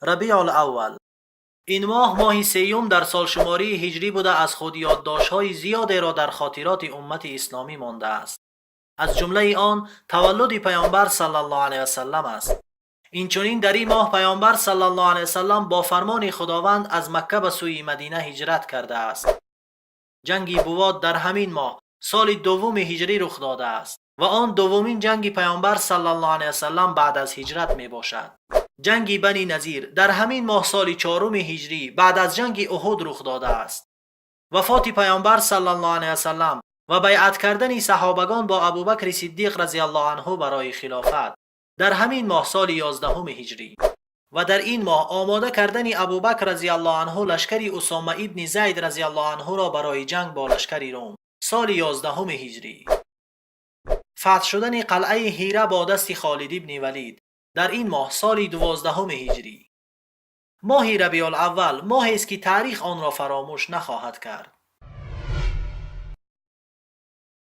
Рабиъул-аввал. Ин моҳ моҳи сеюм дар солшумории ҳиҷрӣ буда, аз худ ёддоштҳои зиёдеро дар хотироти уммати исломӣ мондааст. Аз ҷумлаи он таваллуди Паёмбар саллаллоҳу алайҳи васаллам аст. Инчунин дар ин моҳ Паёмбар саллаллоҳу алайҳи васаллам бо фармони Худованд аз Макка ба сӯи Мадина ҳиҷрат кардааст. Ҷанги Бувот дар ҳамин моҳ соли дуввуми ҳиҷрӣ рух додааст ва он дуввумин ҷанги Паёмбар саллаллоҳу алайҳи васаллам баъд аз ҳиҷрат мебошад. Ҷанги Бани Назир дар ҳамин моҳ соли чоруми ҳиҷрӣ баъд аз ҷанги Уҳуд рух додааст. Вафоти Паёмбар саллаллоҳу алайҳи васаллам ва байъат кардани саҳобагон бо Абубакри Сиддиқ разияллоҳу анҳу барои хилофат дар ҳамин моҳ соли 11-уми ҳиҷрӣ ва дар ин моҳ омода кардани Абубакр разияллоҳу анҳу лашкари Усома ибни Зайд разияллоҳу анҳуро барои ҷанг бо лашкари Рум соли 11-уми ҳиҷрӣ. Фатҳ шудани қалъаи Ҳира бо дасти Холид ибни Валид дар ин моҳ соли 12-уми ҳиҷрӣ. Моҳи Рабиъул-аввал моҳест, ки таърих онро фаромӯш нахоҳад кард.